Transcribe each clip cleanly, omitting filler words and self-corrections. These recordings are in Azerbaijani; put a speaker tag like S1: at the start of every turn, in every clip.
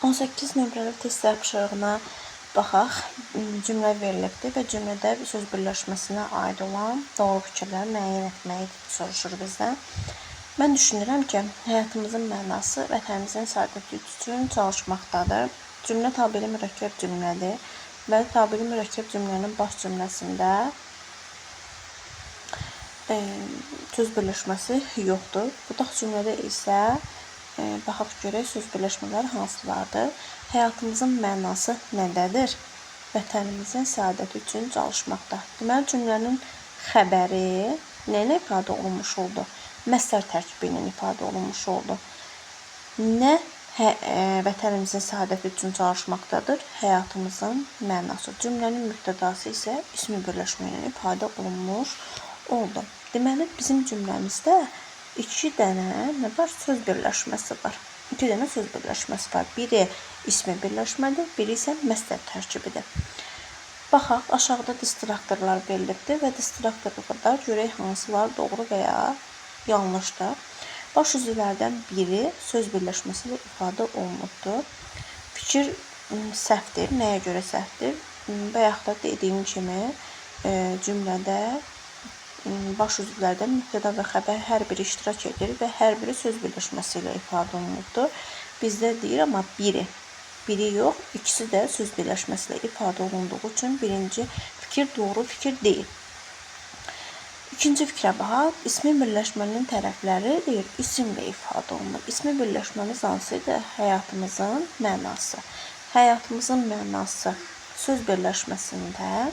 S1: 18 nömrəli test tapşırığına baxaq. Cümlə verilibdir və cümlədə söz birləşməsinə aid olan doğru fikirləri müəyyən etməyi soruşur bizdən. Mən düşünürəm ki, həyatımızın mənası vətənimizin səadəti üçün çalışmaqdadır. Cümlə tabeli mürəkkəb cümlədir və tabeli mürəkkəb cümlənin baş cümləsində söz birləşməsi yoxdur. Budaq cümlədə isə baxaq görək söz birləşmələri hansılardır? Həyatımızın mənası nədədir? Vətənimizin səadəti üçün çalışmaqda. Deməli, cümlənin xəbəri nə ilə ifadə olunmuş oldu? Məsdər tərkibi ilə ifadə olunmuş oldu. Nə vətənimizin səadəti üçün çalışmaqdadır? Həyatımızın mənası. Cümlənin mübtədası isə ismi birləşmə ilə ifadə olunmuş oldu. Deməli, bizim cümləmizdə iki dənə nə var? Söz birləşməsi var. İki dənə söz birləşməsi var. Biri ismi birləşmədir, biri isə məsdər tərkibidir. Baxaq, aşağıda distraktorlar verilibdir və distraktorlarda görək hansılar doğru və ya yanlışdır. Baş üzvlərdən biri söz birləşməsi ilə ifadə olunubdur. Fikir səhvdir. Nəyə görə səhvdir? Bayaq da dediyim kimi cümlədə baş üzvlərdən mübtəda və xəbər hər biri iştirak edir və hər biri söz birləşməsi ilə ifadə olunubdur. Bizdə deyir, amma biri. Biri yox, ikisi də söz birləşməsi ilə ifadə olunduğu üçün birinci fikir doğru fikir deyil. İkinci fikrə baxaq. İsmi birləşmənin tərəfləri deyir, isimlə ifadə olunur. İsmi birləşməmiz hansı idi? Həyatımızın mənası. Həyatımızın mənası söz birləşməsində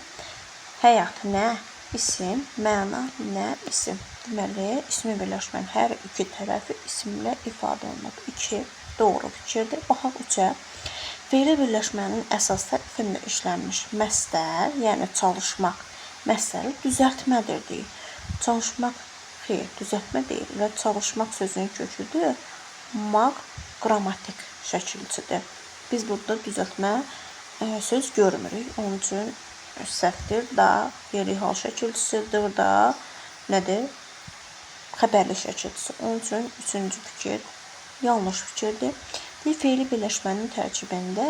S1: həyat nə? İsim, məna nə? İsim. Deməli, ismi birləşmənin hər iki tərəfi isimlə ifadə olunub. 2 doğru fikirdir. Baxaq 3-ə. Feili birləşmənin əsas tərəfində işlənmiş məsdər, yəni çalışmaq məsdəri düzəltmədir deyir. Çalışmaq, xeyr, düzəltmə deyil və çalışmaq sözünün köküdür. Maq qrammatik şəkilçidir. Biz burada düzəltmə söz görmürük. Onun üçün səhvdir. Da yeri hal şəkilçisidir. Da nədir? Xəbərli şəkilçisi. Onun üçün üçüncü fikir yanlış fikirdir. Bir feili birləşmənin tərkibində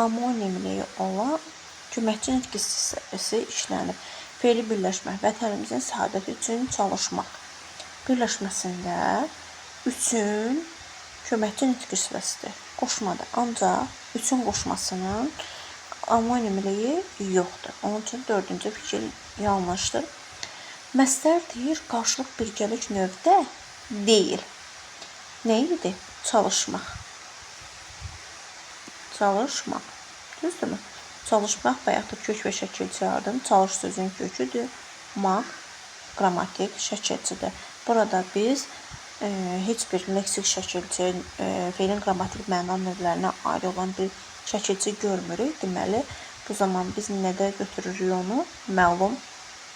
S1: amonimliyi olan köməkçi nitq hissəsi işlənib. Feili birləşmə vətənimizin səadəti üçün çalışmaq birləşməsində üçün köməkçi nitq hissəsidir. Qoşmadır. Ancaq üçün qoşmasının amonimliyi yoxdur. Onun üçün dördüncü fikir yanlışdır. Məsdər deyir, qarşılıq birgəlik növdə deyil. Nə idi? Çalışmaq. Çalışmaq. Düzdürmü? Çalışmaq bayaq da kök və şəkil çağırdım. Çalış sözün köküdür. Maq qrammatik şəkilçidir. Burada biz heç bir leksik şəkilçi, feilin qrammatik məna növlərinə aid olan bir şəkilçi görmürük. Deməli, bu zaman biz nədə götürürük onu? Məlum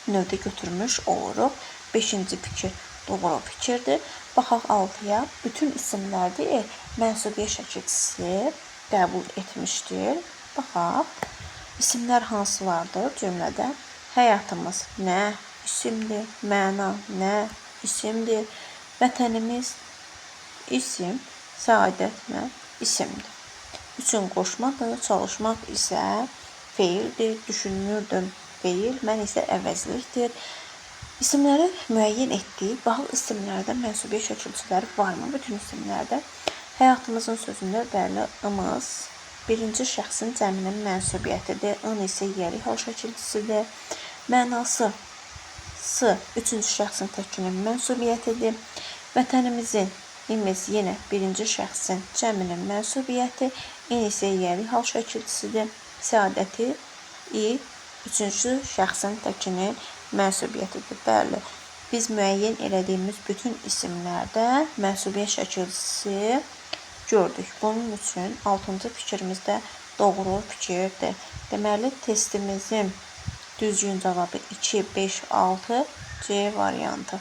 S1: növdə götürmüş oluruq. Beşinci fikir doğru fikirdir. Baxaq 6-ya. Bütün isimlərdə mənsubiyyət şəkilçisi qəbul etmişdir. Baxaq. İsimlər hansılardır cümlədə? Həyatımız nə isimdir? Məna nə isimdir? Vətənimiz isim, səadət nə isimdir. Üçün qoşmadır, çalışmaq isə feildir, düşünürdüm feil, mən isə əvəzlikdir. İsimləri müəyyən etdik. Baxaq isimlərdə mənsubiyyət şəkilçiləri varmı? Bütün isimlərdə həyatımızın sözündə bəli, ımız birinci şəxsin cəminin mənsubiyyətidir. In isə yeri hal şəkilçisidir. Mənası S üçüncü şəxsin təkinin mənsubiyyətidir. Vətənimizin imiz yenə birinci şəxsin cəminin mənsubiyyəti, in isə yeri hal şəkilçisidir. Səadəti i üçüncü şəxsin təkinin mənsubiyyətidir. Bəli, biz müəyyən elədiyimiz bütün isimlərdə mənsubiyyət şəkilçisi gördük. Bunun üçün 6-cı fikrimizdə doğru fikirdir. Deməli, testimizin düzgün cavabı 2, 5, 6 C variantı.